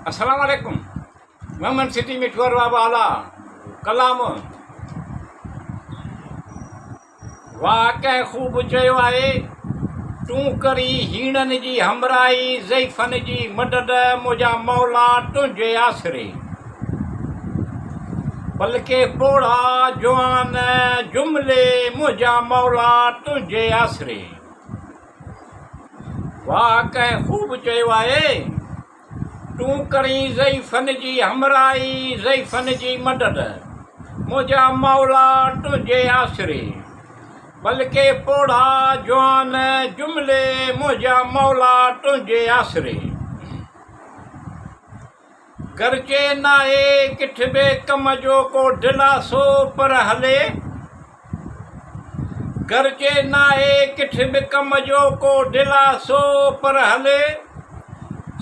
السلام عليڪم محمد سٽي مٺو ارباب اعليٰ ڪلام واهه ڪنهن خوب چيو آهي تون ڪرين هيڻن جي همراهي ضعيفن جي مدد منهنجا مولا تنهنجي آسري بلڪه پوڙها جوان جملي منهنجا مولا تنهنجي آسري واهه ڪنهن خوب چيو آهي، تون ڪرين ضعيفن جي همراهي، ضعيفن جي مدد، منهنجا مولا تنهنجي آسري، بلڪه پوڙها جوان جملي منهنجا مولا تنهنجي آسري. گرچه ناهي ڪٿ به ڪم جو ڪو دلاسو پر هلي. گرچه ناهي ڪٿ به ڪم جو ڪو دلاسو پر هلي.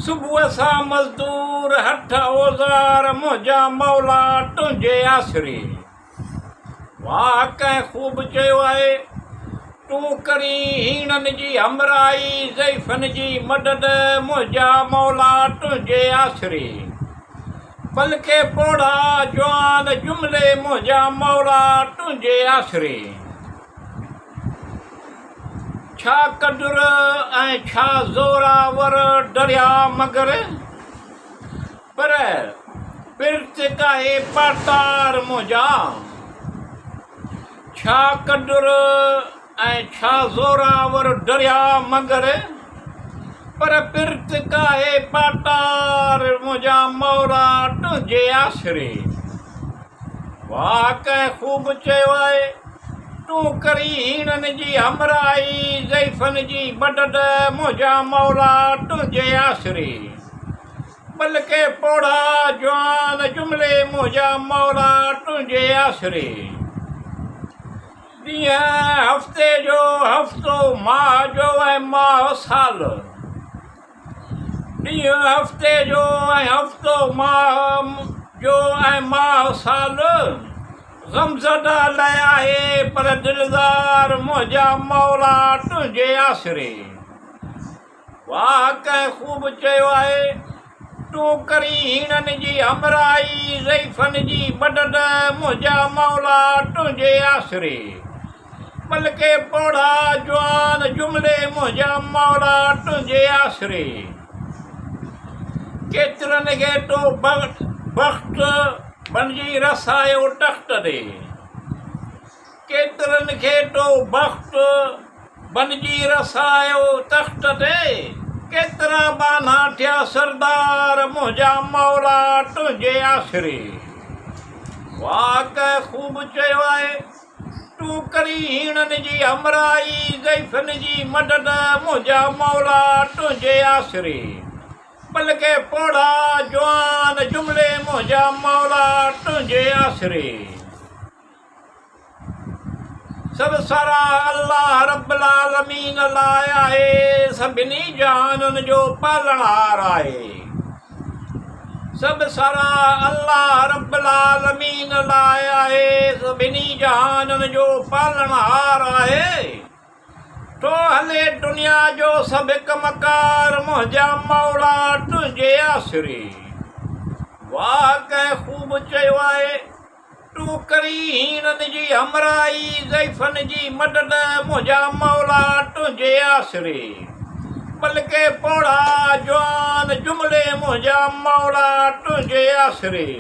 صبح سان مزدور هٿ اوزار منهنجا مولا تنهنجي آسري. واهه ڪنهن خوب چيو آهي، تون ڪرين هيڻن جي همراهي، ضعيفن جي مدد، منهنجا مولا تنهنجي آسري. بلڪه پوڙها جوان جملي منهنجا مولا تنهنجي آسري. ڇا قدر ۽ ڇا زوراور درياء مگر. پر پرت ڪاهي پاتار منهنجا. ڇا قدر ۽ ڇا زوراور درياء مگر. پر پرت ڪاهي پاتار منهنجا مولا تنهنجي آسري. واهه ڪنهن خوب چيو آهي. تون ڪرين هيڻن جي همراهي ضعيفن جي مدد منهنجا مولا تنهنجي آسري. بلڪه پوڙها جوان جملي منهنجا مولا تنهنجي آسري. ڏينهن هفتي جو هفتو ماهه جو ۽ ماهه سال. ڏينهن هفتي جو ۽ هفتو ماهه جو ۽ ماهه سال. غمزده لئه آهي پر دلدار منهنجا مولا تنهنجي آسري. واهه ڪنهن خوب چيو آهي، تون ڪرين هيڻن جي همراهي، ضعيفن جي مدد، منهنجا مولا تنهنجي آسري. بلڪه پوڙها جوان جملي منهنجا مولا تنهنجي آسري. ڪيترن کي تو بخت بڻجي رسايو تخت تي. ڪيترن کي تو بخت بنجي رسايو تخت تي، ڪيترا ٻانها ٿيا سردار منهنجا مولا تنهنجي آسري. واهه ڪنهن خوب چيو آهي، تون ڪرين هيڻن جي همراهي، ضعيفن جي مدد منهنجا مولا تنهنجي آسري. بلڪه پوڙها جوان جملي منهنجا مولا تنهنجي آسري. سڀ ساراهه الله رب العالمين لاء آهي، سڀني جهانن جو پالڻهار آهي. سڀ ساراهه الله رب العالمين لاء آهي، سڀني جهانن جو پالڻهار آهي. ٿو هلي دنيا جو سڀ ڪم ڪار منهنجا مولا تنهنجي آسري. واهه ڪنهن خوب چيو آهي. تون ڪرين هيڻن جي همراهي، ضعيفن جي مدد، منهنجا مولا تنهنجي آسري. بلڪه پوڙها جوان جملي منهنجا مولا تنهنجي آسري.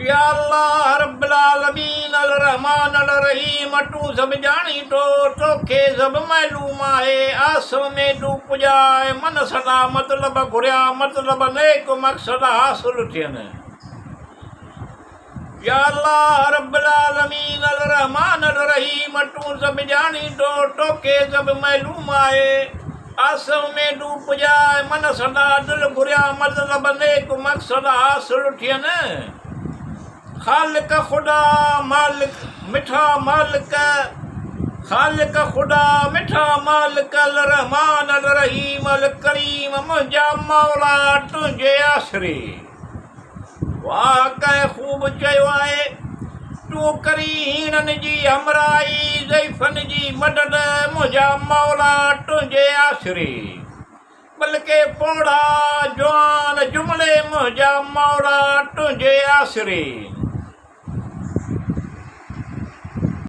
يا الله رب العالمين الرحمٰن الرحيم تون سڀ ڄاڻين ٿو، توکي سڀ معلوم آهي، آس اميدون پڄاء، من سدا مطلب گهريا، مطلب نيڪ مقصد حاصل ٿين. يا الله رب العالمين الرحمٰن الرحيم تون سڀ ڄاڻين ٿو، توکي سڀ معلوم آهي، آس اميدون پڄاء، من سدا دل گهريا، مطلب نيڪ مقصد حاصل ٿين. خالق خدا مالڪ مٺا مالڪ خالق خدا مٺا مالڪ الرحمٰن الرحيم الڪريم منهنجا مولا تنهنجي آسري. واهه ڪنهن خوب چيو آهي، تون ڪرين هيڻن جي همراهي، ضعيفن جي مدد، منهنجا مولا تنهنجي آسري. بلڪه پوڙها جوان جملي منهنجا مولا تنهنجي آسري.